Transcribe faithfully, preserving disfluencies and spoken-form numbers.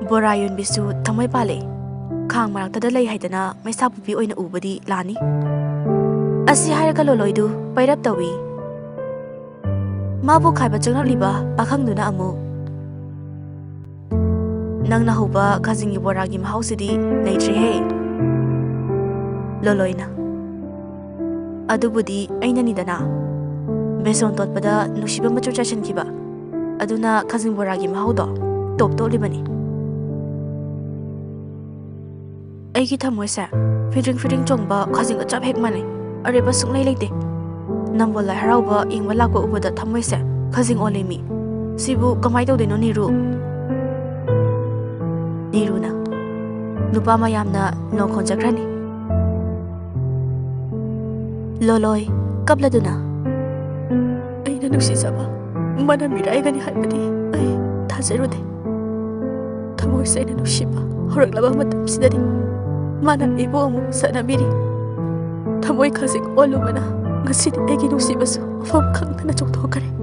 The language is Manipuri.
ꯕꯣꯔꯥ ꯌꯣꯟꯕꯤꯁꯨ ꯊꯃꯣꯏ ꯄꯥꯜꯂꯦ꯫ ꯈꯥꯡ ꯃꯔꯛꯇꯗ ꯂꯩ ꯍꯥꯏꯗꯅ ꯃꯩꯁꯥ ꯄꯨꯄꯤ ꯑꯣꯏꯅ ꯎꯕꯗꯤ ꯂꯥꯅꯤ꯫ ꯑꯁꯤ ꯍꯥꯏꯔꯒ ꯂꯣꯂꯣꯏꯗꯨ ꯄꯩꯔꯞ ꯇꯧꯏ꯫ ꯃꯥꯕꯨ ꯈꯥꯏꯕ ꯆꯪꯂꯛꯂꯤꯕ ꯄꯥꯈꯪꯗꯨꯅ ꯑꯃꯨꯛ, "ꯅꯪꯅ ꯍꯧꯕ ꯈꯥꯖꯤꯡꯒꯤ ꯕꯣꯔꯥꯒꯤ ꯃꯍꯥꯎꯁꯤꯗꯤ ꯂꯩꯇ꯭ꯔꯦꯍꯦ, ꯂꯣꯂꯣꯏꯅ꯫ ꯑꯗꯨꯕꯨꯗꯤ ꯑꯩꯅꯅꯤꯗꯅ꯫ ꯕꯦꯁꯣꯟ ꯇꯣꯠꯄꯗ ꯅꯨꯡꯁꯤꯕ ꯃꯆꯨ ꯆꯥꯏꯁꯤꯟꯈꯤꯕ꯫ ꯑꯗꯨꯅ ꯈꯥꯖꯤꯡ ꯕꯣꯔꯥꯒꯤ ꯃꯍꯥꯎꯗꯣ ꯇꯣꯞ ꯇꯣꯞꯂꯤꯕꯅꯤ꯫ ꯑꯩꯒꯤ ꯊꯃꯣꯏꯁꯦ ꯐꯤꯗ꯭ꯔꯤꯡ ꯐꯤꯗ꯭ꯔꯤꯡ ꯆꯣꯡꯕ ꯈꯥꯖꯤꯡꯒ ꯆꯞ ꯍꯦꯛ ꯃꯥꯟꯅꯩ꯫ ꯑꯔꯦꯞꯄ ꯁꯨꯡꯂꯩ ꯂꯩꯇꯦ꯫ ꯅꯝꯕꯣꯜ ꯂꯥꯏ ꯍꯔꯥꯎꯕ ꯌꯦꯡꯕ ꯂꯥꯛꯄ ꯎꯕꯗ ꯊꯃꯣꯏꯁꯦ ꯈꯥꯖꯤꯡ ꯑꯣꯜꯂꯦꯃꯤ꯫ ꯁꯤꯕꯨ ꯀꯃꯥꯏ ꯇꯧꯗꯣꯏꯅꯣ, ꯅꯤꯔꯨ?" ꯅꯤꯔꯨꯅ, "ꯅꯨꯄꯥ ꯃꯌꯥꯝꯅ ꯅꯣꯡ ꯈꯣꯟꯖꯈ꯭ꯔꯅꯤ꯫" ꯂꯣꯂꯣꯏ, ꯀꯞꯂꯗꯨꯅ, "ꯑꯩꯅ ꯅꯨꯡꯁꯤꯖꯕ ꯃꯥꯅ ꯃꯤꯔꯥꯏꯒꯅꯤ ꯍꯥꯏꯕꯗꯤ ꯑꯩ ꯊꯥꯖꯔꯨꯗꯦ꯫ ꯊꯃꯣꯏ ꯁꯦꯡꯅ ꯅꯨꯡꯁꯤꯕ ꯍꯧꯔꯛꯂꯕ ꯃꯇꯝꯁꯤꯗꯗꯤ ꯃꯥꯅ ꯑꯩꯕꯨ ꯑꯃꯨꯛ ꯁꯥꯟꯅꯕꯤꯔꯤ꯫ ꯊꯃꯣꯏ ꯈꯖꯤꯛ ꯑꯣꯜꯂꯨꯕꯅ ꯉꯁꯤꯗꯤ ꯑꯩꯒꯤ ꯅꯨꯡꯁꯤꯕꯁꯨ ꯃꯐꯝ ꯈꯪꯗꯅ ꯆꯣꯡꯊꯣꯛꯈ꯭ꯔꯦ꯫